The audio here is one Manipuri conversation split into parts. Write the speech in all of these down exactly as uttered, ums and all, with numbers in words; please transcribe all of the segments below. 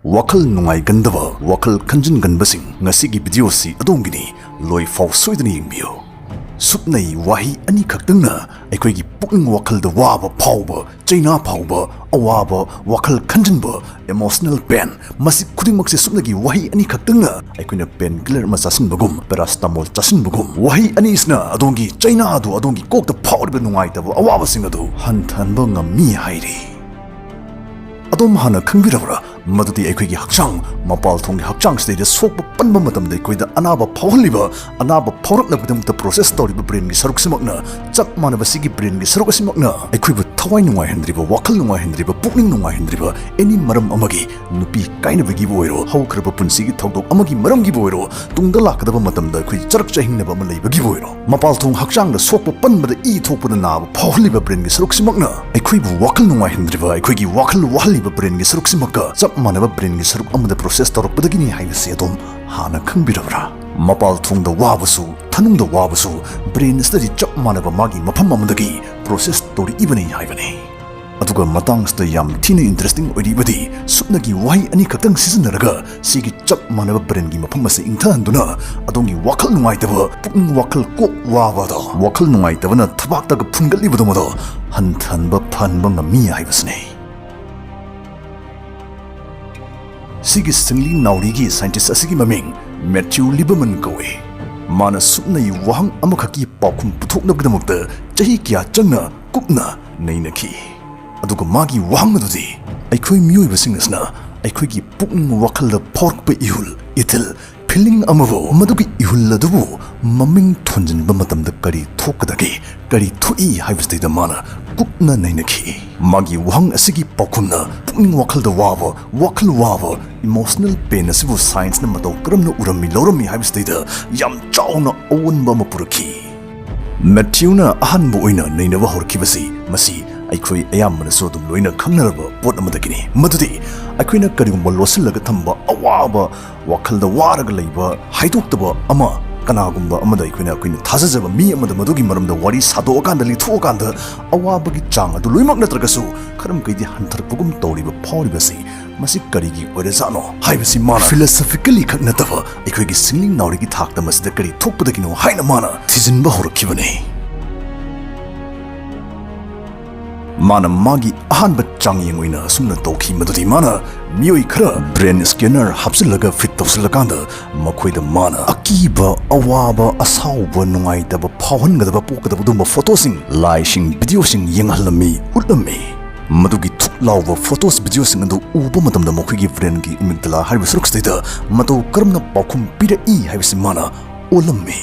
ꯋꯥꯈꯜ ꯅꯨꯡꯉꯥꯏꯒꯟꯗꯕ, ꯋꯥꯈꯜ ꯈꯟꯖꯤꯟꯒꯟꯕꯁꯤꯡ, ꯉꯁꯤꯒꯤ ꯚꯤꯗꯤꯑꯣꯁꯤ ꯑꯗꯣꯝꯒꯤꯅꯤ꯫ ꯂꯣꯏꯐꯥꯎ ꯁꯣꯏꯗꯅ ꯌꯦꯡꯕꯤꯌꯨ꯫ ꯁꯨꯞꯅꯩ ꯋꯥꯍꯩ ꯑꯅꯤꯈꯛꯇꯪꯅ ꯑꯩꯈꯣꯏꯒꯤ ꯄꯨꯛꯅꯤꯡ ꯋꯥꯈꯜꯗ ꯋꯥꯕ ꯐꯥꯎꯕ, ꯆꯩꯅꯥ ꯐꯥꯎꯕ, ꯑꯋꯥꯕ, ꯋꯥꯈꯜ ꯈꯟꯖꯤꯟꯕ, emotional pain, ꯃꯁꯤ ꯈꯨꯗꯤꯡꯃꯛꯁꯦ ꯁꯨꯞꯅꯒꯤ ꯋꯥꯍꯩ ꯑꯅꯤꯈꯛꯇꯪꯅ ꯑꯩꯈꯣꯏꯅ pain killer ꯑꯃ ꯆꯥꯁꯤꯟꯕꯒꯨꯝ, paracetamol ꯆꯥꯁꯤꯟꯕꯒꯨꯝ, ꯋꯥꯍꯩ ꯑꯅꯤꯁꯤꯅ ꯑꯗꯣꯝꯒꯤ ꯆꯩꯅꯥ ꯑꯗꯨ, ꯑꯗꯣꯝꯒꯤ ꯀꯣꯛꯇ ꯐꯥꯎꯔꯤꯕ ꯅꯨꯡꯉꯥꯏꯇꯕ ꯑꯋꯥꯕꯁꯤꯡ ꯑꯗꯨ ꯍꯟꯊꯍꯟꯕ ꯉꯝꯃꯤ ꯍꯥꯏꯔꯤ꯫ ꯑꯗꯣꯝ ꯍꯥꯟꯅ ꯈꯪꯕꯤꯔꯕ꯭ꯔꯥ ꯃꯗꯨꯗꯤ ꯑꯩꯈꯣꯏꯒꯤ ꯍꯛꯆꯥꯡ, ꯃꯄꯥꯜ ꯊꯣꯡꯒꯤ ꯍꯛꯆꯥꯡꯁꯤꯗꯩꯗ ꯁꯣꯛꯄ ꯄꯟꯕ ꯃꯇꯝꯗ ꯑꯩꯈꯣꯏꯗ ꯑꯅꯥꯕ ꯐꯥꯎꯍꯜꯂꯤꯕ, ꯑꯅꯥꯕ ꯐꯥꯎꯔꯛꯅꯕꯒꯤꯗꯃꯛꯇ process ꯇꯧꯔꯤꯕ brainꯒꯤ ꯁꯔꯨꯛꯁꯤꯃꯛꯅ, ꯆꯞ ꯃꯥꯟꯅꯕ ꯁꯤꯒꯤ brainꯒꯤ ꯁꯔꯨꯛ ꯑꯁꯤꯃꯛꯅ ꯑꯩꯈꯣꯏꯕꯨ ꯊꯋꯥꯏ ꯅꯨꯡꯉꯥꯏꯍꯟꯗ꯭ꯔꯤꯕ, ꯋꯥꯈꯜ ꯅꯨꯡꯉꯥꯏꯍꯟꯗ꯭ꯔꯤꯕ, ꯄꯨꯛꯅꯤꯡ ꯅꯨꯡꯉꯥꯏꯍꯟꯗ꯭ꯔꯤꯕ, any ꯃꯔꯝ ꯑꯃꯒꯤ, ꯅꯨꯄꯤ ꯀꯥꯏꯅꯕꯒꯤꯕꯨ ꯑꯣꯏꯔꯣ, ꯍꯧꯈ꯭ꯔꯕ ꯄꯨꯟꯁꯤꯒꯤ ꯊꯧꯗꯣꯛ ꯑꯃꯒꯤ ꯃꯔꯝꯒꯤꯕꯨ ꯑꯣꯏꯔꯣ, ꯇꯨꯡꯗ ꯂꯥꯛꯀꯗꯕ ꯃꯇꯝꯗ ꯑꯩꯈꯣꯏ ꯆꯔꯛ ꯆꯍꯤꯡꯅꯕ ꯑꯃ ꯂꯩꯕꯒꯤꯕꯨ ꯑꯣꯏꯔꯣ, ꯃꯄꯥꯜ ꯊꯣꯡ ꯍꯛꯆꯥꯡꯗ ꯁꯣꯛꯄ ꯄꯟꯕꯗ ꯏ ꯊꯣꯛꯄꯗ ꯅꯥꯕ ꯐꯥꯎꯍꯜꯂꯤꯕ brainꯒꯤ ꯁꯔꯨꯛꯁꯤꯃꯛꯅ ꯑꯩꯈꯣꯏꯕꯨ ꯋꯥꯈꯜ ꯅꯨꯡꯉꯥꯏꯍꯟꯗ꯭ꯔꯤꯕ, ꯑꯩꯈꯣꯏꯒꯤ ꯋꯥꯈꯜ ꯋꯥꯍꯜꯂꯤꯕ brainꯒꯤ ꯁꯔꯨꯛꯁꯤꯃꯛꯀ ꯆꯞ ꯃꯥꯟꯅꯕ brainꯒꯤ ꯁꯔꯨꯛ ꯑꯃꯗ process ꯇꯧꯔꯛꯄꯗꯒꯤꯅꯤ ꯍꯥꯏꯕꯁꯤ ꯑꯗꯣꯝ ꯍꯥꯟꯅ ꯈꯪꯕꯤꯔꯕ꯭ꯔꯥ? ꯃꯄꯥꯜ ꯊꯣꯡꯗ ꯋꯥꯕꯁꯨ, ꯊꯅꯨꯡꯗ ꯋꯥꯕꯁꯨ brain ꯑꯁꯤꯗꯗꯤ ꯆꯞ ꯃꯥꯟꯅꯕ ꯃꯥꯒꯤ ꯃꯐꯝ ꯑꯃꯗꯒꯤ process ꯇꯧꯔꯛꯏꯕꯅꯤ ꯍꯥꯏꯕꯅꯤ꯫ ꯑꯗꯨꯒ ꯃꯇꯥꯡꯁꯤꯗ ꯌꯥꯝ ꯊꯤꯅ interesting ꯑꯣꯏꯔꯤꯕꯗꯤ, ꯁꯨꯞꯅꯒꯤ ꯋꯥꯍꯩ ꯑꯅꯤꯈꯛꯇꯪ ꯁꯤꯖꯤꯟꯅꯔꯒ ꯁꯤꯒꯤ ꯆꯞ ꯃꯥꯟꯅꯕ brainꯒꯤ ꯃꯐꯝ ꯑꯁꯤ ꯏꯪꯊꯍꯟꯗꯨꯅ ꯑꯗꯣꯝꯒꯤ ꯋꯥꯈꯜ ꯅꯨꯡꯉꯥꯏꯇꯕ, ꯄꯨꯛꯅꯤꯡ ꯋꯥꯈꯜ ꯀꯣꯛ ꯋꯥꯕꯗꯣ, ꯋꯥꯈꯜ ꯅꯨꯡꯉꯥꯏꯇꯕꯅ ꯊꯕꯥꯛꯇꯒ ꯐꯨꯟꯒꯠꯂꯤꯕꯗꯣ ꯃꯗꯣ ꯍꯟꯊꯍꯟꯕ ꯐꯍꯟꯕ ꯉꯝꯃꯤ ꯍꯥꯏꯕꯁꯤꯅꯤ꯫ ꯁꯤꯒꯤ ꯁꯤꯡꯂꯤ ꯅꯥꯎꯔꯤꯒꯤ scientist ꯑꯁꯤꯒꯤ ꯃꯃꯤꯡ Matthew Lieberman ꯀꯧꯏ꯫ ꯃꯥꯅ ꯁꯨꯞꯅꯒꯤ ꯋꯥꯍꯪ ꯑꯃꯈꯛꯀꯤ ꯄꯥꯎꯈꯨꯝ ꯄꯨꯊꯣꯛꯅꯕꯒꯤꯗꯃꯛꯇ ꯆꯍꯤ ꯀꯌꯥ ꯆꯪꯅ ꯀꯨꯞꯅ ꯅꯩꯅꯈꯤ꯫ ꯑꯗꯨꯒ ꯃꯥꯒꯤ ꯋꯥꯍꯪ ꯑꯗꯨꯗꯤ, ꯑꯩꯈꯣꯏ ꯃꯤꯑꯣꯏꯕꯁꯤꯡ ꯑꯁꯤꯅ ꯑꯩꯈꯣꯏꯒꯤ ꯄꯨꯛꯅꯤꯡ ꯋꯥꯈꯜꯗ ꯐꯥꯎꯔꯛꯄ ꯏꯍꯨꯜ, ꯏꯊꯤꯜ, feeling ꯑꯃꯕꯨ, ꯃꯗꯨꯒꯤ ꯏꯍꯨꯜ ꯑꯗꯨꯕꯨ ꯃꯃꯤꯡ ꯊꯣꯟꯖꯤꯟꯕ ꯃꯇꯝꯗ ꯀꯔꯤ ꯊꯣꯛꯀꯗꯒꯦ, ꯀꯔꯤ ꯊꯣꯛꯏ ꯍꯥꯏꯕꯁꯤꯗꯩꯗ ꯃꯥꯅ ꯀꯨꯞꯅ ꯅꯩꯅꯈꯤ꯫ ꯃꯥꯒꯤ ꯋꯥꯍꯪ ꯑꯁꯤꯒꯤ ꯄꯥꯎꯈꯨꯝꯅ ꯄꯨꯛꯅꯤꯡ ꯋꯥꯈꯜꯗ ꯋꯥꯕ, ꯋꯥꯈꯜ ꯋꯥꯕ, emotional pain ꯑꯁꯤꯕꯨ scienceꯅ ꯃꯇꯧ ꯀꯔꯝꯅ ꯎꯔꯝꯃꯤ ꯂꯧꯔꯝꯃꯤ ꯍꯥꯏꯕꯁꯤꯗꯩꯗ ꯌꯥꯝ ꯆꯥꯎꯅ ꯑꯑꯣꯟꯕ ꯑꯃ ꯄꯨꯔꯛꯈꯤ꯫ Matthewꯅ ꯑꯍꯥꯟꯕ ꯑꯣꯏꯅ ꯅꯩꯅꯕ ꯍꯧꯔꯛꯈꯤꯕꯁꯤ ꯃꯁꯤ ꯑꯩꯈꯣꯏ ꯑꯌꯥꯝꯕꯅꯁꯨ ꯑꯗꯨꯝ ꯂꯣꯏꯅ ꯈꯪꯅꯔꯕ ꯄꯣꯠ ꯑꯃꯗꯒꯤꯅꯤ, ꯃꯗꯨꯗꯤ ꯑꯩꯈꯣꯏꯅ ꯀꯔꯤꯒꯨꯝꯕ ꯂꯣꯠꯁꯤꯜꯂꯒ ꯊꯝꯕ ꯑꯋꯥꯕ, ꯋꯥꯈꯜꯗ ꯋꯥꯔꯒ ꯂꯩꯕ, ꯍꯥꯏꯗꯣꯛꯇꯕ ꯑꯃ ꯀꯅꯥꯒꯨꯝꯕ ꯑꯃꯗ ꯑꯩꯈꯣꯏꯅ, ꯑꯩꯈꯣꯏꯅ ꯊꯥꯖꯖꯕ ꯃꯤ ꯑꯃꯗ ꯃꯗꯨꯒꯤ ꯃꯔꯝꯗ ꯋꯥꯔꯤ ꯁꯥꯗꯣꯛꯑꯀꯥꯟꯗ, ꯂꯤꯊꯣꯛꯑꯀꯥꯟꯗ, ꯑꯋꯥꯕꯒꯤ ꯆꯥꯡ ꯑꯗꯨ ꯂꯣꯏꯅꯃꯛ ꯅꯠꯇ꯭ꯔꯒꯁꯨ ꯈꯔ ꯃꯈꯩꯗꯤ ꯍꯟꯊꯔꯛꯄꯒꯨꯝ ꯇꯧꯔꯤꯕ ꯐꯥꯎꯔꯤꯕꯁꯤ ꯃꯁꯤ ꯀꯔꯤꯒꯤ ꯑꯣꯏꯔꯖꯥꯠꯅꯣ ꯍꯥꯏꯕꯁꯤ ꯃꯥꯅ philosophically ꯈꯛ ꯅꯠꯇꯕ ꯑꯩꯈꯣꯏꯒꯤ ꯁꯤꯡꯂꯤ ꯅꯥꯎꯔꯤꯒꯤ ꯊꯥꯛꯇ ꯃꯁꯤꯗ ꯀꯔꯤ ꯊꯣꯛꯄꯗꯒꯤꯅꯣ ꯍꯥꯏꯅ ꯃꯥꯅ ꯊꯤꯖꯤꯟꯕ ꯍꯧꯔꯛꯈꯤꯕꯅꯤ꯫ ꯃꯥꯅ ꯃꯥꯒꯤ ꯑꯍꯥꯟꯕ ꯆꯥꯡꯌꯦꯡ ꯑꯣꯏꯅ ꯑꯁꯨꯝꯅ ꯇꯧꯈꯤ ꯃꯗꯨꯗꯤ ꯃꯥꯅ ꯃꯤꯑꯣꯏ ꯈꯔ brain scanner ꯍꯥꯞꯆꯤꯜꯂꯒ fit ꯇꯧꯁꯤꯜꯂꯀꯥꯟꯗ ꯃꯈꯣꯏꯗ ꯃꯥꯅ ꯑꯀꯤꯕ, ꯑꯋꯥꯕ, ꯑꯁꯥꯎꯕ, ꯅꯨꯡꯉꯥꯏꯇꯕ ꯐꯥꯎꯍꯟꯒꯗꯕ, ꯄꯣꯛꯀꯗꯕ ꯑꯗꯨꯒꯨꯝꯕ ꯐꯣꯇꯣꯁꯤꯡ, ꯂꯥꯏꯁꯤꯡ, ꯚꯤꯗꯤꯑꯣꯁꯤꯡ ꯌꯦꯡꯍꯜꯂꯝꯃꯤ, ꯎꯠꯂꯝꯃꯤ꯫ ꯃꯗꯨꯒꯤ ꯊꯨꯛ ꯂꯥꯎꯕ ꯐꯣꯇꯣꯁ, ꯚꯤꯗꯤꯑꯣꯁꯤꯡ ꯑꯗꯨ ꯎꯕ ꯃꯇꯝꯗ ꯃꯈꯣꯏꯒꯤ brainꯒꯤ amygdala ꯍꯥꯏꯔꯤꯕ ꯁꯔꯨꯛꯁꯤꯗꯩꯗ ꯃꯇꯧ ꯀꯔꯝꯅ ꯄꯥꯎꯈꯨꯝ ꯄꯤꯔꯛꯏ ꯍꯥꯏꯕꯁꯤ ꯃꯥꯅ ꯑꯣꯜꯂꯝꯃꯤ꯫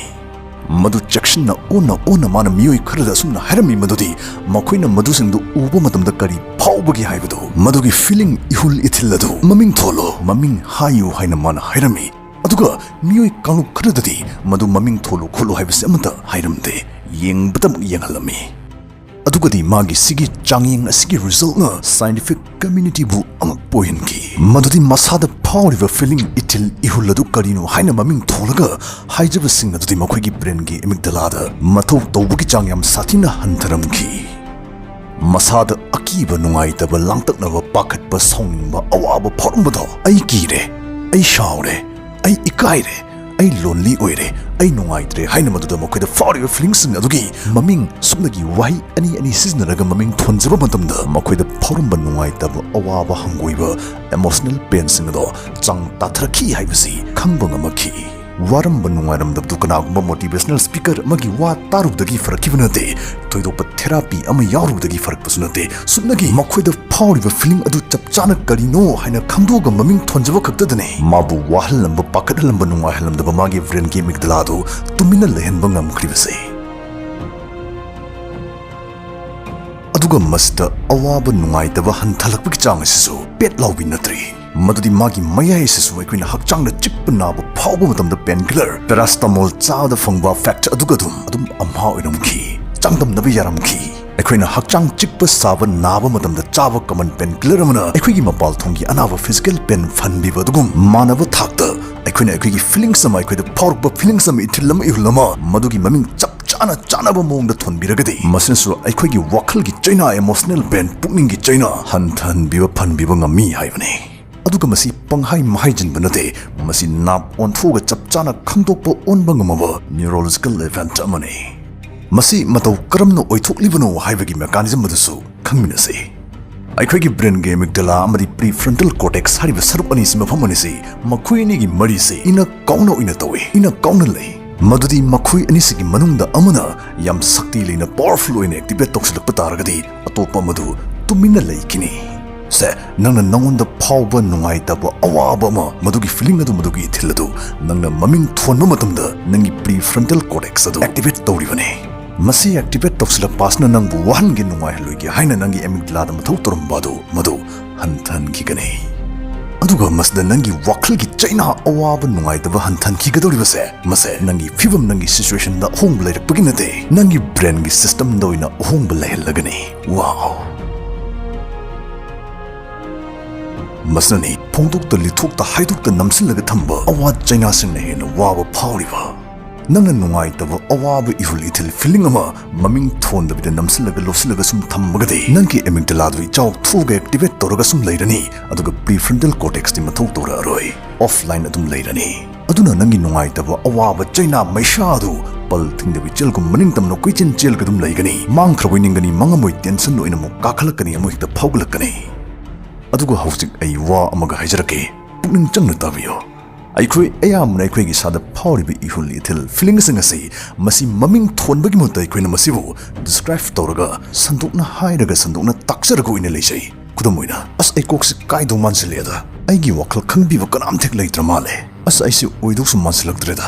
ꯃꯗꯨ ꯆꯦꯛꯁꯤꯟꯅ ꯑꯣꯟꯅ ꯑꯣꯟꯅ ꯃꯥꯅ ꯃꯤꯑꯣꯏ ꯈꯔꯗ ꯑꯁꯨꯝꯅ ꯍꯥꯏꯔꯝꯃꯤ ꯃꯗꯨꯗꯤ ꯃꯈꯣꯏꯅ ꯃꯗꯨꯁꯤꯡꯗꯨ ꯎꯕ ꯃꯇꯝꯗ ꯀꯔꯤ ꯐꯥꯎꯕꯒꯦ ꯍꯥꯏꯕꯗꯨ, ꯃꯗꯨꯒꯤ feeling, ꯏꯍꯨꯜ ꯏꯊꯤꯜ ꯑꯗꯨ ꯃꯃꯤꯡ ꯊꯣꯜꯂꯨ, ꯃꯃꯤꯡ ꯍꯥꯏꯌꯨ ꯍꯥꯏꯅ ꯃꯥꯅ ꯍꯥꯏꯔꯝꯃꯤ꯫ ꯑꯗꯨꯒ ꯃꯤꯑꯣꯏ ꯀꯥꯡꯂꯨꯞ ꯈꯔꯗꯗꯤ ꯃꯗꯨ ꯃꯃꯤꯡ ꯊꯣꯜꯂꯨ ꯈꯣꯠꯂꯨ ꯍꯥꯏꯕꯁꯤ ꯑꯃꯠꯇ ꯍꯥꯏꯔꯝꯗꯦ, ꯌꯦꯡꯕꯇꯃꯛ ꯌꯦꯡꯍꯜꯂꯝꯃꯤ꯫ ꯑꯗꯨꯒꯗꯤ ꯃꯥꯒꯤ ꯁꯤꯒꯤ ꯆꯥꯡꯌꯦꯡ ꯑꯁꯤꯒꯤ resultꯅ scientific communityꯕꯨ ꯑꯉꯛꯄ ꯑꯣꯏꯍꯟꯈꯤ꯫ ꯃꯗꯨꯗꯤ ꯃꯁꯥꯗ ꯐꯥꯎꯔꯤꯕ feeling, ꯏꯊꯤꯜ ꯏꯍꯨꯜ ꯑꯗꯨ ꯀꯔꯤꯅꯣ ꯍꯥꯏꯅ ꯃꯃꯤꯡ ꯊꯣꯜꯂꯒ ꯍꯥꯏꯖꯕꯁꯤꯡ ꯑꯗꯨꯗꯤ ꯃꯈꯣꯏꯒꯤ brainꯒꯤ amygdalaꯗ ꯃꯊꯧ ꯇꯧꯕꯒꯤ ꯆꯥꯡ ꯌꯥꯝ ꯁꯥꯊꯤꯅ ꯍꯟꯊꯔꯝꯈꯤ꯫ ꯃꯁꯥꯗ ꯑꯀꯤꯕ, ꯅꯨꯡꯉꯥꯏꯇꯕ, ꯂꯥꯡꯇꯛꯅꯕ, ꯄꯥꯈꯠꯄ, ꯁꯥꯎꯅꯤꯡꯕ, ꯑꯋꯥꯕ ꯐꯥꯎꯔꯝꯕꯗꯣ, "ꯑꯩ ꯀꯤꯔꯦ, ꯑꯩ ꯁꯥꯎꯔꯦ, ꯑꯩ ꯏꯀꯥꯏꯔꯦ, ꯑꯩ lonely ꯑꯣꯏꯔꯦ, ꯑꯩ ꯅꯨꯡꯉꯥꯏꯇ꯭ꯔꯦ" ꯍꯥꯏꯅ ꯃꯗꯨꯗ ꯃꯈꯣꯏꯗ ꯐꯥꯎꯔꯤꯕ feelingꯁꯤꯡ ꯑꯗꯨꯒꯤ ꯃꯃꯤꯡ, ꯁꯨꯞꯅꯒꯤ ꯋꯥꯍꯩ ꯑꯅꯤ ꯑꯅꯤ ꯁꯤꯖꯤꯟꯅꯔꯒ ꯃꯃꯤꯡ ꯊꯣꯟꯖꯕ ꯃꯇꯝꯗ ꯃꯈꯣꯏꯗ ꯐꯥꯎꯔꯝꯕ ꯅꯨꯡꯉꯥꯏꯇꯕ, ꯑꯋꯥꯕ, ꯍꯪꯒꯣꯏꯕ, emotional painꯁꯤꯡ ꯑꯗꯣ ꯆꯥꯡ ꯇꯥꯊꯔꯛꯈꯤ ꯍꯥꯏꯕꯁꯤ ꯈꯪꯕ ꯉꯝꯃꯛꯈꯤ꯫ ꯋꯥꯔꯝꯕ ꯅꯨꯡꯉꯥꯏꯔꯝꯗꯕꯗꯨ ꯀꯅꯥꯒꯨꯝꯕ motivational speaker ꯑꯃꯒꯤ ꯋꯥ ꯇꯥꯔꯨꯕꯗꯒꯤ ꯐꯔꯛꯈꯤꯕ ꯅꯠꯇꯦ, ꯊꯣꯏꯗꯣꯛꯄ therapy ꯑꯃ ꯌꯥꯎꯔꯨꯕꯗꯒꯤ ꯐꯔꯛꯄꯁꯨ ꯅꯠꯇꯦ꯫ ꯁꯨꯞꯅꯒꯤ ꯃꯈꯣꯏꯗ ꯐꯥꯎꯔꯤꯕ feeling ꯑꯗꯨ ꯆꯞ ꯆꯥꯅ ꯀꯔꯤꯅꯣ ꯍꯥꯏꯅ ꯈꯪꯗꯣꯛꯑꯒ ꯃꯃꯤꯡ ꯊꯣꯟꯖꯕ ꯈꯛꯇꯗꯅꯦ ꯃꯥꯕꯨ ꯋꯥꯍꯜꯂꯝꯕ, ꯄꯥꯈꯠꯍꯜꯂꯝꯕ, ꯅꯨꯡꯉꯥꯏꯍꯜꯂꯝꯗꯕ ꯃꯥꯒꯤ brainꯒꯤ amygdala ꯑꯗꯨ ꯇꯨꯃꯤꯟꯅ ꯂꯩꯍꯟꯕ ꯉꯝꯈ꯭ꯔꯤꯕꯁꯦ꯫ ꯑꯗꯨꯒ ꯃꯁꯤꯗ ꯑꯋꯥꯕ ꯅꯨꯡꯉꯥꯏꯇꯕ ꯍꯟꯊꯂꯛꯄꯒꯤ ꯆꯥꯡ ꯑꯁꯤꯁꯨ ꯄꯦꯠ ꯂꯥꯎꯕꯤ ꯅꯠꯇ꯭ꯔꯤ꯫ ꯃꯗꯨꯗꯤ ꯃꯥꯒꯤ ꯃꯌꯥꯏ ꯑꯁꯤꯁꯨ ꯑꯩꯈꯣꯏꯅ ꯍꯛꯆꯥꯡꯗ ꯆꯤꯛꯄ ꯅꯥꯕ ꯐꯥꯎꯕ ꯃꯇꯝꯗ painkiller paracetamol ꯆꯥꯕꯗ ꯐꯪꯕ effect ꯑꯗꯨꯒ ꯑꯗꯨꯝ, ꯑꯗꯨꯝ ꯑꯝꯍꯥ ꯑꯣꯏꯔꯝꯈꯤ꯫ ꯆꯥꯡꯗꯝꯅꯕ ꯌꯥꯔꯝꯈꯤ꯫ ꯑꯩꯈꯣꯏꯅ ꯍꯛꯆꯥꯡ ꯆꯤꯛꯄ ꯁꯥꯕ ꯅꯥꯕ ꯃꯇꯝꯗ ꯆꯥꯕ common painkiller ꯑꯃꯅ ꯑꯩꯈꯣꯏꯒꯤ ꯃꯄꯥꯜ ꯊꯣꯡꯒꯤ ꯑꯅꯥꯕ physical pain ꯐꯍꯟꯕꯤꯕ ꯑꯗꯨꯒꯨꯝ ꯃꯥꯟꯅꯕ ꯊꯥꯛꯇ ꯑꯩꯈꯣꯏꯅ ꯑꯩꯈꯣꯏꯒꯤ ꯐꯤꯂꯤꯡꯁ ꯑꯃ, ꯑꯩꯈꯣꯏꯗ ꯐꯥꯎꯔꯛꯄ ꯐꯤꯂꯤꯡꯁ ꯑꯃ, ꯏꯊꯤꯜ ꯑꯃ, ꯏꯍꯨꯜ ꯑꯃ, ꯃꯗꯨꯒꯤ ꯃꯃꯤꯡ ꯆꯞ ꯆꯥꯅ ꯆꯥꯅꯕ ꯃꯑꯣꯡꯗ ꯊꯣꯟꯕꯤꯔꯒꯗꯤ, ꯃꯁꯤꯅꯁꯨ ꯑꯩꯈꯣꯏꯒꯤ ꯋꯥꯈꯜꯒꯤ ꯆꯩꯅꯥ, emotional pain, ꯄꯨꯛꯅꯤꯡꯒꯤ ꯆꯩꯅꯥ ꯍꯟꯊꯍꯟꯕꯤꯕ, ꯐꯍꯟꯕꯤꯕ ꯉꯝꯃꯤ ꯍꯥꯏꯕꯅꯤ꯫ ꯑꯗꯨꯒ ꯃꯁꯤ ꯄꯪꯍꯥꯏ ꯃꯍꯥꯏꯖꯤꯟꯕ ꯅꯠꯇꯦ, ꯃꯁꯤ ꯅꯥꯞ ꯑꯣꯟꯊꯣꯛꯑꯒ ꯆꯞ ꯆꯥꯅ ꯈꯪꯗꯣꯛꯄ ꯑꯣꯟꯕ ꯉꯝꯃꯕ neurological event ꯑꯃꯅꯤ꯫ ꯃꯁꯤ ꯃꯇꯧ ꯀꯔꯝꯅ ꯑꯣꯏꯊꯣꯛꯂꯤꯕꯅꯣ ꯍꯥꯏꯕꯒꯤ mechanism ꯑꯗꯨꯁꯨ ꯈꯪꯃꯤꯟꯅꯁꯤ꯫ ꯑꯩꯈꯣꯏꯒꯤ brainꯒꯤ amygdala ꯑꯃꯗꯤ prefrontal cortex ꯍꯥꯏꯔꯤꯕ ꯁꯔꯨꯛ ꯑꯅꯤꯁꯤ, ꯃꯐꯝ ꯑꯅꯤꯁꯤ, ꯃꯈꯣꯏ ꯑꯅꯤꯒꯤ ꯃꯔꯤꯁꯤ ꯏꯅ ꯀꯥꯎꯅ ꯑꯣꯏꯅ ꯇꯧꯏ, ꯏꯅ ꯀꯥꯎꯅ ꯂꯩ꯫ ꯃꯗꯨꯗꯤ ꯃꯈꯣꯏ ꯑꯅꯤꯁꯤꯒꯤ ꯃꯅꯨꯡꯗ ꯑꯃꯅ ꯌꯥꯝ ꯁꯛꯇꯤ ꯂꯩꯅ, powerful ꯑꯣꯏꯅ activate ꯇꯧꯁꯤꯜꯂꯛꯄ ꯇꯥꯔꯒꯗꯤ, ꯑꯇꯣꯞꯄ ꯑꯃꯗꯨ ꯇꯨꯃꯤꯟꯅ ꯂꯩꯈꯤꯅꯤ꯫ ꯁꯦ, ꯅꯪꯅ ꯅꯉꯣꯟꯗ ꯐꯥꯎꯕ ꯅꯨꯡꯉꯥꯏꯇꯕ, ꯑꯋꯥꯕ ꯑꯃ, ꯃꯗꯨꯒꯤ feeling ꯑꯗꯨ, ꯃꯗꯨꯒꯤ ꯏꯊꯤꯜ ꯑꯗꯨ ꯅꯪꯅ ꯃꯃꯤꯡ ꯊꯣꯟꯕ ꯃꯇꯝꯗ ꯅꯪꯒꯤ prefrontal cortex ꯑꯗꯨ activate ꯇꯧꯔꯤꯕꯅꯤ꯫ ꯃꯁꯤ activate ꯇꯧꯁꯤꯜꯂꯛꯄ ꯑꯁꯤꯅ ꯅꯪꯕꯨ ꯋꯥꯍꯟꯒꯦ, ꯅꯨꯡꯉꯥꯏꯍꯜꯂꯣꯏꯒꯦ ꯍꯥꯏꯅ ꯅꯪꯒꯤ amygdalaꯗ ꯃꯊꯧ ꯇꯧꯔꯝꯕ ꯑꯗꯨ, ꯃꯗꯨ ꯍꯟꯊꯍꯟꯈꯤꯒꯅꯤ꯫ ꯑꯗꯨꯒ ꯃꯁꯤꯗ ꯅꯪꯒꯤ ꯋꯥꯈꯜꯒꯤ ꯆꯩꯅꯥ, ꯑꯋꯥꯕ, ꯅꯨꯡꯉꯥꯏꯇꯕ ꯍꯟꯊꯍꯟꯈꯤꯒꯗꯧꯔꯤꯕꯁꯦ, ꯃꯁꯦ ꯅꯪꯒꯤ ꯐꯤꯕꯝ, ꯅꯪꯒꯤ situationꯗ ꯑꯍꯣꯡꯕ ꯂꯩꯔꯛꯄꯒꯤ ꯅꯠꯇꯦ, ꯅꯪꯒꯤ brainꯒꯤ systemꯗ ꯑꯣꯏꯅ ꯑꯍꯣꯡꯕ ꯂꯩꯍꯜꯂꯒꯅꯤ꯫ Wow! ꯃꯁꯤꯅꯅꯤ ꯐꯣꯡꯗꯣꯛꯇ, ꯂꯤꯊꯣꯛꯇ, ꯍꯥꯏꯗꯣꯛꯇ ꯅꯝꯁꯤꯜꯂꯒ ꯊꯝꯕ ꯑꯋꯥ ꯆꯩꯅꯥꯁꯤꯡꯅ ꯍꯦꯟꯅ ꯋꯥꯕ ꯐꯥꯎꯔꯤꯕ꯫ ꯅꯪꯅ ꯅꯨꯡꯉꯥꯏꯇꯕ, ꯑꯋꯥꯕ, ꯏꯍꯨꯜ ꯏꯊꯤꯜ, feeling ꯑꯃ ꯃꯃꯤꯡ ꯊꯣꯟꯗꯕꯤꯗ ꯅꯝꯁꯤꯜꯂꯒ, ꯂꯣꯠꯁꯤꯜꯂꯒ ꯁꯨꯝ ꯊꯝꯃꯒꯗꯤ, ꯅꯪꯒꯤ amygdalaꯗꯨ ꯏꯆꯥꯎ ꯊꯣꯛꯑꯒ activate ꯇꯧꯔꯒ ꯁꯨꯝ ꯂꯩꯔꯅꯤ, ꯑꯗꯨꯒ prefrontal cortexꯇꯤ ꯃꯊꯧ ꯇꯧꯔꯛꯑꯔꯣꯏ, offline ꯑꯗꯨꯝ ꯂꯩꯔꯅꯤ꯫ ꯑꯗꯨꯅ ꯅꯪꯒꯤ ꯅꯨꯡꯉꯥꯏꯇꯕ, ꯑꯋꯥꯕ, ꯆꯩꯅꯥ, ꯃꯩꯁꯥ ꯑꯗꯨ ꯄꯜ ꯊꯤꯡꯗꯕꯤ ꯆꯦꯜꯒꯨꯝ ꯃꯅꯤꯡ ꯇꯝꯅ ꯀꯣꯏꯆꯦꯟ ꯆꯦꯜꯒ ꯑꯗꯨꯝ ꯂꯩꯒꯅꯤ꯫ ꯃꯥꯡꯈ꯭ꯔꯕꯣꯏ ꯅꯤꯡꯒꯅꯤ, ꯃꯥꯡꯉꯝꯃꯣꯏ tension ꯑꯣꯏꯅ ꯑꯃꯨꯛ ꯀꯥꯈꯠꯂꯛꯀꯅꯤ, ꯑꯃꯨꯛ ꯍꯦꯛꯇ ꯐꯥꯎꯒꯠꯂꯛꯀꯅꯤ꯫ ꯑꯗꯨꯒ ꯍꯧꯖꯤꯛ ꯑꯩ ꯋꯥ ꯑꯃꯒ ꯍꯥꯏꯖꯔꯛꯀꯦ, ꯄꯨꯛꯅꯤꯡ ꯆꯪꯅ ꯇꯥꯕꯤꯌꯨ꯫ ꯑꯩꯈꯣꯏ ꯑꯌꯥꯝꯕꯅ ꯑꯩꯈꯣꯏꯒꯤ ꯏꯁꯥꯗ ꯐꯥꯎꯔꯤꯕ ꯏꯍꯨꯜ ꯏꯊꯤꯜ, feelingꯁꯤꯡ ꯑꯁꯤ, ꯃꯁꯤ ꯃꯃꯤꯡ ꯊꯣꯟꯕꯒꯤ ꯃꯍꯨꯠꯇ ꯑꯩꯈꯣꯏꯅ ꯃꯁꯤꯕꯨ describe ꯇꯧꯔꯒ, ꯁꯟꯗꯣꯛꯅ ꯍꯥꯏꯔꯒ, ꯁꯟꯗꯣꯛꯅ ꯇꯥꯛꯆꯔꯒ ꯑꯣꯏꯅ ꯂꯩꯖꯩ꯫ ꯈꯨꯗꯝ ꯑꯣꯏꯅ, "ꯑꯁ, ꯑꯩ ꯀꯣꯛꯁꯤ ꯀꯥꯏꯗꯧ ꯃꯥꯟꯁꯤꯜꯂꯛꯑꯦꯗ, ꯑꯩꯒꯤ ꯋꯥꯈꯜ ꯈꯪꯕꯤꯕ ꯀꯅꯥꯝ ꯍꯦꯛ ꯂꯩꯇ꯭ꯔ ꯃꯥꯜꯂꯦ꯫ ꯑꯁ, ꯑꯩꯁꯦ ꯑꯣꯏꯗꯧꯁꯨ ꯃꯥꯟꯁꯤꯜꯂꯛꯇ꯭ꯔꯦꯗ"꯫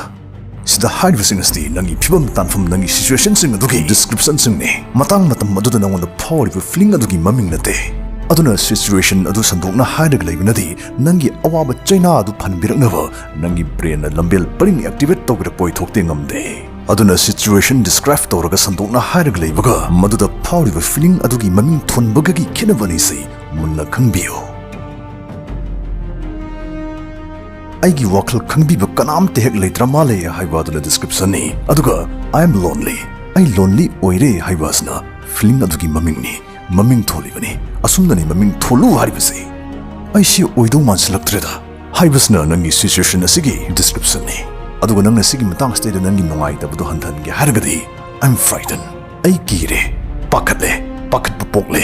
ꯁꯤꯗ ꯍꯥꯏꯔꯤꯕꯁꯤꯡ ꯑꯁꯤꯗꯤ ꯅꯪꯒꯤ ꯐꯤꯕꯝ, ꯇꯥꯟꯐꯝ, ꯅꯪꯒꯤ situationꯁꯤꯡ ꯑꯗꯨꯒꯤ descriptionꯁꯤꯡꯅꯤ꯫ ꯃꯇꯥꯡ ꯃꯇꯝ ꯑꯗꯨꯗ ꯅꯉꯣꯟꯗ ꯐꯥꯎꯔꯤꯕ feeling ꯑꯗꯨꯒꯤ ꯃꯃꯤꯡ ꯅꯠꯇꯦ꯫ ꯑꯗꯨꯅ situation ꯑꯗꯨ ꯁꯟꯗꯣꯛꯅ ꯍꯥꯏꯔꯒ ꯂꯩꯕꯅꯗꯤ ꯅꯪꯒꯤ ꯑꯋꯥꯕ ꯆꯩꯅꯥ ꯑꯗꯨ ꯐꯍꯟꯕꯤꯔꯛꯅꯕ ꯅꯪꯒꯤ brainꯅ ꯂꯝꯕꯦꯜ ꯄꯔꯤꯡ activate ꯇꯧꯕꯤꯔꯛꯄ ꯑꯣꯏꯊꯣꯛꯇꯦ, ꯉꯝꯗꯦ꯫ ꯑꯗꯨꯅ situation describe ꯇꯧꯔꯒ ꯁꯟꯗꯣꯛꯅ ꯍꯥꯏꯔꯒ ꯂꯩꯕꯒ ꯃꯗꯨꯗ ꯐꯥꯎꯔꯤꯕ feeling ꯑꯗꯨꯒꯤ ꯃꯃꯤꯡ ꯊꯣꯟꯕꯒꯒꯤ ꯈꯦꯠꯅꯕ ꯑꯅꯤꯁꯤ ꯃꯨꯟꯅ ꯈꯪꯕꯤꯌꯨ꯫ ꯑꯩꯒꯤ ꯋꯥꯈꯜ ꯈꯪꯕꯤꯕ ꯀꯅꯥꯝꯇ ꯍꯦꯛ ꯂꯩꯇ꯭ꯔ ꯃꯥꯜꯂꯦ ꯍꯥꯏꯕ ꯑꯗꯨꯅ descriptionꯅꯤ꯫ ꯑꯗꯨꯒ "I am lonely", ꯑꯩ lonely ꯑꯣꯏꯔꯦ ꯍꯥꯏꯕ ꯑꯁꯤꯅ feeling ꯑꯗꯨꯒꯤ ꯃꯃꯤꯡꯅꯤ, ꯃꯃꯤꯡ ꯊꯣꯜꯂꯤꯕꯅꯤ꯫ ꯑꯁꯨꯝꯅꯅꯤ ꯃꯃꯤꯡ ꯊꯣꯜꯂꯨ ꯍꯥꯏꯔꯤꯕꯁꯤ꯫ "ꯑꯩꯁꯤ ꯑꯣꯏꯗꯧ ꯃꯥꯟꯁꯤꯜꯂꯛꯇ꯭ꯔꯦꯗ" ꯍꯥꯏꯕꯁꯤꯅ ꯅꯪꯒꯤ situation ꯑꯁꯤꯒꯤ descriptionꯅꯤ꯫ ꯑꯗꯨꯒ ꯅꯪꯅ ꯁꯤꯒꯤ ꯃꯇꯥꯡꯁꯤꯗꯩꯗ ꯅꯪꯒꯤ ꯅꯨꯡꯉꯥꯏꯇꯕꯗꯣ ꯍꯟꯊꯍꯟꯒꯦ ꯍꯥꯏꯔꯒꯗꯤ "I'm frightened", "ꯑꯩ ꯀꯤꯔꯦ, ꯄꯥꯈꯠꯂꯦ, ꯄꯥꯈꯠꯄ ꯄꯣꯛꯂꯦ"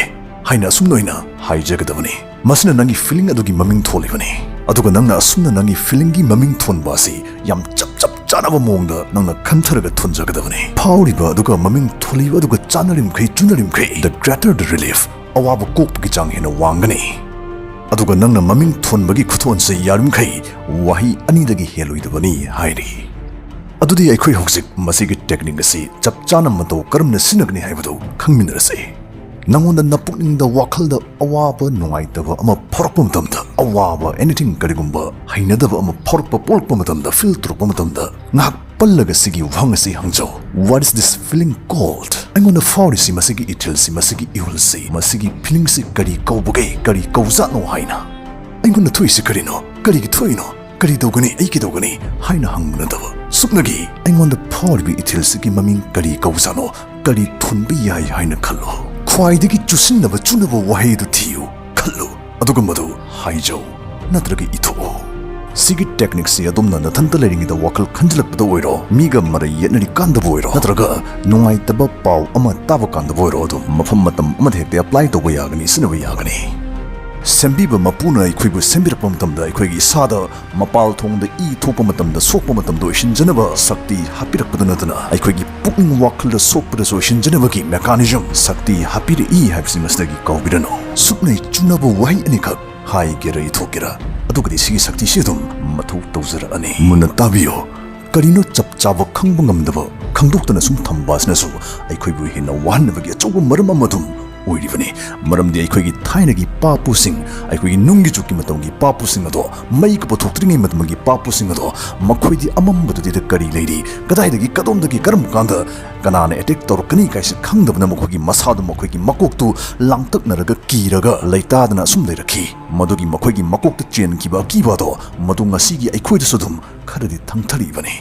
ꯍꯥꯏꯅ ꯑꯁꯨꯝꯅ ꯑꯣꯏꯅ ꯍꯥꯏꯖꯒꯗꯕꯅꯤ꯫ ꯃꯁꯤꯅ ꯅꯪꯒꯤ feeling ꯑꯗꯨꯒꯤ ꯃꯃꯤꯡ ꯊꯣꯜꯂꯤꯕꯅꯤ꯫ ꯑꯗꯨꯒ ꯅꯪꯅ ꯑꯁꯨꯝꯅ ꯅꯪꯒꯤ feelingꯒꯤ ꯃꯃꯤꯡ ꯊꯣꯟꯕ ꯑꯁꯤ ꯌꯥꯝ ꯆꯞ ꯆꯞ ꯆꯥꯅꯕ ꯃꯑꯣꯡꯗ ꯅꯪꯅ ꯈꯟꯊꯔꯒ ꯊꯣꯟꯖꯒꯗꯕꯅꯤ꯫ ꯐꯥꯎꯔꯤꯕ ꯑꯗꯨꯒ ꯃꯃꯤꯡ ꯊꯣꯜꯂꯤꯕ ꯑꯗꯨꯒ ꯆꯥꯟꯅꯔꯤꯕꯃꯈꯩ, ꯆꯨꯅꯔꯤꯕꯃꯈꯩ, the greater the relief, ꯑꯋꯥꯕ ꯀꯣꯛꯄꯒꯤ ꯆꯥꯡ ꯍꯦꯟꯅ ꯋꯥꯡꯒꯅꯤ꯫ ꯑꯗꯨꯒ ꯅꯪꯅ ꯃꯃꯤꯡ ꯊꯣꯟꯕꯒꯤ ꯈꯨꯊꯣꯟꯁꯤ ꯌꯥꯔꯤꯕꯃꯈꯩ ꯋꯥꯍꯩ ꯑꯅꯤꯗꯒꯤ ꯍꯦꯜꯂꯣꯏꯗꯕꯅꯤ ꯍꯥꯏꯔꯤ꯫ ꯑꯗꯨꯗꯤ ꯑꯩꯈꯣꯏ ꯍꯧꯖꯤꯛ ꯃꯁꯤꯒꯤ technique ꯑꯁꯤ ꯆꯞ ꯆꯥꯅ ꯃꯇꯧ ꯀꯔꯝꯅ ꯁꯤꯖꯤꯟꯅꯒꯅꯤ ꯍꯥꯏꯕꯗꯨ ꯈꯪꯃꯤꯟꯅꯔꯁꯤ꯫ ꯅꯉꯣꯟꯗ ꯅꯄꯨꯛꯅꯤꯡꯗ ꯋꯥꯈꯜꯗ ꯑꯋꯥꯕ, ꯅꯨꯡꯉꯥꯏꯇꯕ ꯑꯃ ꯐꯥꯎꯔꯛꯄ ꯃꯇꯝꯗ, ꯑꯋꯥꯕ, anything, ꯀꯔꯤꯒꯨꯝꯕ ꯍꯩꯅꯗꯕ ꯑꯃ ꯐꯥꯎꯔꯛꯄ, ꯄꯣꯛꯂꯛꯄ ꯃꯇꯝꯗ, feel ꯇꯧꯔꯛꯄ ꯃꯇꯝꯗ, ꯉꯥꯏꯍꯥꯛ ꯄꯜꯂꯒ ꯁꯤꯒꯤ ꯋꯥꯍꯪ ꯑꯁꯤ ꯍꯪꯖꯧ: "What is this feeling called?" ꯑꯩꯉꯣꯟꯗ ꯐꯥꯎꯔꯤꯁꯤ, ꯃꯁꯤꯒꯤ ꯏꯊꯤꯜꯁꯤ, ꯃꯁꯤꯒꯤ ꯏꯍꯨꯜꯁꯤ, ꯃꯁꯤꯒꯤ feelingꯁꯤ ꯀꯔꯤ ꯀꯧꯕꯒꯦ, ꯀꯔꯤ ꯀꯧꯖꯥꯠꯅꯣ ꯍꯥꯏꯅ꯫ "ꯑꯩꯉꯣꯟꯗ ꯊꯣꯛꯏꯁꯤ ꯀꯔꯤꯅꯣ? ꯀꯔꯤꯒꯤ ꯊꯣꯛꯏꯅꯣ? ꯀꯔꯤ ꯇꯧꯒꯅꯤ? ꯑꯩ ꯀꯩꯗꯧꯒꯅꯤ?" ꯍꯥꯏꯅ ꯍꯪꯕ ꯅꯠꯇꯕ, ꯁꯨꯞꯅꯒꯤ "ꯑꯩꯉꯣꯟꯗ ꯐꯥꯎꯔꯤꯕ ꯏꯊꯤꯜꯁꯤꯒꯤ ꯃꯃꯤꯡ ꯀꯔꯤ ꯀꯧꯖꯥꯠꯅꯣ? ꯀꯔꯤ ꯊꯣꯟꯕ ꯌꯥꯏ?" ꯍꯥꯏꯅ ꯈꯜꯂꯨ꯫ ꯈ꯭ꯋꯥꯏꯗꯒꯤ ꯆꯨꯁꯤꯟꯅꯕ, ꯆꯨꯅꯕ ꯋꯥꯍꯩ ꯑꯗꯨ ꯊꯤꯌꯨ, ꯈꯜꯂꯨ, ꯑꯗꯨꯒ ꯃꯗꯨ ꯍꯥꯏꯖꯧ ꯅꯠꯇ꯭ꯔꯒ ꯏꯊꯣꯛꯎ꯫ ꯁꯤꯒꯤ techniqueꯁꯤ ꯑꯗꯣꯝꯅ ꯅꯊꯟꯇ ꯂꯩꯔꯤꯉꯩꯗ ꯋꯥꯈꯜ ꯈꯟꯖꯤꯜꯂꯛꯄꯗ ꯑꯣꯏꯔꯣ, ꯃꯤꯒ ꯃꯔꯩ ꯌꯦꯠꯅꯔꯤ ꯀꯥꯟꯗꯕꯨ ꯑꯣꯏꯔꯣ, ꯅꯠꯇ꯭ꯔꯒ ꯅꯨꯡꯉꯥꯏꯇꯕ ꯄꯥꯎ ꯑꯃ ꯇꯥꯕ ꯀꯥꯟꯗꯕꯨ ꯑꯣꯏꯔꯣ, ꯑꯗꯨꯝ ꯃꯐꯝ ꯃꯇꯝ ꯑꯃꯗ ꯍꯦꯛꯇ apply ꯇꯧꯕ ꯌꯥꯒꯅꯤ, ꯁꯤꯖꯤꯟꯅꯕ ꯌꯥꯒꯅꯤ꯫ ꯁꯦꯝꯕꯤꯕ ꯃꯄꯨꯅ ꯑꯩꯈꯣꯏꯕꯨ ꯁꯦꯝꯕꯤꯔꯛꯄ ꯃꯇꯝꯗ ꯑꯩꯈꯣꯏꯒꯤ ꯏꯁꯥꯗ ꯃꯄꯥꯜ ꯊꯣꯡꯗ ꯏ ꯊꯣꯛꯄ ꯃꯇꯝꯗ, ꯁꯣꯛꯄ ꯃꯇꯝꯗ ꯑꯣꯏꯁꯤꯟꯖꯅꯕ ꯁꯛꯇꯤ ꯍꯥꯞꯄꯤꯔꯛꯄꯗ ꯅꯠꯇꯅ, ꯑꯩꯈꯣꯏꯒꯤ ꯄꯨꯛꯅꯤꯡ ꯋꯥꯈꯜꯗ ꯁꯣꯛꯄꯗꯁꯨ ꯑꯣꯏꯁꯤꯟꯖꯅꯕꯒꯤ mechanism ꯁꯛꯇꯤ ꯍꯥꯞꯄꯤꯔꯛꯏ ꯍꯥꯏꯕꯁꯤ ꯃꯁꯤꯗꯒꯤ ꯀꯥꯎꯕꯤꯔꯅꯨ꯫ ꯁꯨꯞꯅꯩ ꯆꯨꯅꯕ ꯋꯥꯍꯩ ꯑꯅꯤꯈꯛ ꯍꯥꯏꯒꯦꯔꯥ ꯏꯊꯣꯛꯀꯦꯔꯥ, ꯑꯗꯨꯒꯗꯤ ꯁꯤꯒꯤ ꯁꯛꯇꯤꯁꯤ ꯑꯗꯨꯝ ꯃꯊꯧ ꯇꯧꯖꯔꯛꯑꯅꯤ꯫ ꯃꯨꯟꯅ ꯇꯥꯕꯤꯌꯨ꯫ ꯀꯔꯤꯅꯣ ꯆꯞ ꯆꯥꯕ ꯈꯪꯕ ꯉꯝꯗꯕ, ꯈꯪꯗꯣꯛꯇꯅ ꯁꯨꯝ ꯊꯝꯕ ꯑꯁꯤꯅꯁꯨ ꯑꯩꯈꯣꯏꯕꯨ ꯍꯦꯟꯅ ꯋꯥꯍꯟꯅꯕꯒꯤ ꯑꯆꯧꯕ ꯃꯔꯝ ꯑꯃ ꯑꯗꯨꯝ ꯑꯣꯏꯔꯤꯕꯅꯤ꯫ ꯃꯔꯝꯗꯤ ꯑꯩꯈꯣꯏꯒꯤ ꯊꯥꯏꯅꯒꯤ ꯄꯥꯄꯨꯁꯤꯡ, ꯑꯩꯈꯣꯏꯒꯤ ꯅꯨꯡꯒꯤ ꯖꯨꯒꯀꯤ ꯃꯇꯝꯒꯤ ꯄꯥꯄꯨꯁꯤꯡ ꯑꯗꯣ, ꯃꯩꯒ ꯄꯨꯊꯣꯛꯇ꯭ꯔꯤꯉꯩ ꯃꯇꯝꯒꯤ ꯄꯥꯄꯨꯁꯤꯡ ꯑꯗꯣ, ꯃꯈꯣꯏꯗꯤ ꯑꯃꯝꯕꯗꯨꯗ ꯀꯔꯤ ꯂꯩꯔꯤ, ꯀꯗꯥꯏꯗꯒꯤ, ꯀꯗꯣꯝꯗꯒꯤ, ꯀꯔꯝ ꯀꯥꯟꯗ ꯀꯅꯥꯅ ꯑꯦꯇꯦꯛ ꯇꯧꯔꯛꯀꯅꯤ ꯀꯥꯏꯁꯦ ꯈꯪꯗꯕꯅ ꯃꯈꯣꯏꯒꯤ ꯃꯁꯥꯗꯣ, ꯃꯈꯣꯏꯒꯤ ꯃꯀꯣꯛꯇꯨ ꯂꯥꯡꯇꯛꯅꯔꯒ ꯀꯤꯔꯒ ꯂꯩꯇꯥꯗꯅ ꯑꯁꯨꯝ ꯂꯩꯔꯛꯈꯤ꯫ ꯃꯗꯨꯒꯤ ꯃꯈꯣꯏꯒꯤ ꯃꯀꯣꯛꯇ ꯆꯦꯟꯈꯤꯕ ꯑꯀꯤꯕ ꯑꯗꯣ ꯃꯗꯨ ꯉꯁꯤꯒꯤ ꯑꯩꯈꯣꯏꯗꯁꯨ ꯑꯗꯨꯝ ꯈꯔꯗꯤ ꯊꯪꯊꯔꯤꯕꯅꯤ꯫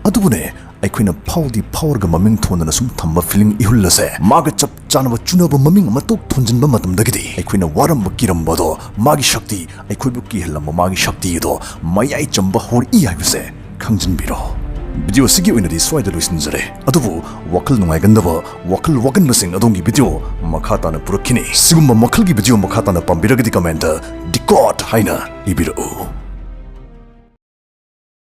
ꯑꯗꯨꯕꯨꯅꯦ, ꯑꯩꯈꯣꯏꯅ ꯐꯥꯎꯗꯤ ꯐꯥꯎꯔꯒ ꯃꯃꯤꯡ ꯊꯣꯟꯗꯅ ꯁꯨꯝ ꯊꯝꯕ ꯐꯤꯂꯤꯡ ꯏꯍꯨꯜ ꯑꯁꯦ ꯃꯥꯒ ꯆꯞ ꯆꯥꯅꯕ ꯆꯨꯅꯕ ꯃꯃꯤꯡ ꯑꯃ ꯇꯣꯛ ꯊꯣꯟꯖꯤꯟꯕ ꯃꯇꯝꯗꯒꯤꯗꯤ ꯑꯩꯈꯣꯏꯅ ꯋꯥꯔꯝꯕ ꯀꯤꯔꯝꯕ ꯑꯗꯣ, ꯃꯥꯒꯤ ꯁꯛꯇꯤ, ꯑꯩꯈꯣꯏꯕꯨ ꯀꯤꯍꯜꯂꯝꯕ ꯃꯥꯒꯤ ꯁꯛꯇꯤ ꯑꯗꯣ ꯃꯌꯥꯏ ꯆꯝꯕ ꯍꯧꯔꯛꯏ ꯍꯥꯏꯕꯁꯦ ꯈꯪꯖꯤꯟꯕꯤꯔꯣ꯫ ꯚꯤꯗꯤꯑꯣ ꯑꯁꯤꯒꯤ ꯑꯣꯏꯅꯗꯤ ꯁ꯭ꯋꯥꯏꯗ ꯂꯣꯏꯁꯤꯟꯖꯔꯦ, ꯑꯗꯨꯕꯨ ꯋꯥꯈꯜ ꯅꯨꯡꯉꯥꯏꯒꯟꯗꯕ, ꯋꯥꯈꯜ ꯋꯥꯒꯟꯕꯁꯤꯡ ꯑꯗꯣꯝꯒꯤ ꯚꯤꯗꯤꯑꯣ ꯃꯈꯥ ꯇꯥꯅ ꯄꯨꯔꯛꯈꯤꯅꯤ꯫ ꯁꯤꯒꯨꯝꯕ ꯃꯈꯜꯒꯤ ꯚꯤꯗꯤꯑꯣ ꯃꯈꯥ ꯇꯥꯅ ꯄꯥꯝꯕꯤꯔꯒꯗꯤ ꯀꯃꯦꯟꯇ "ꯗꯤꯀꯣꯠ" ꯍꯥꯏꯅ ꯏꯕꯤꯔꯛꯎ꯫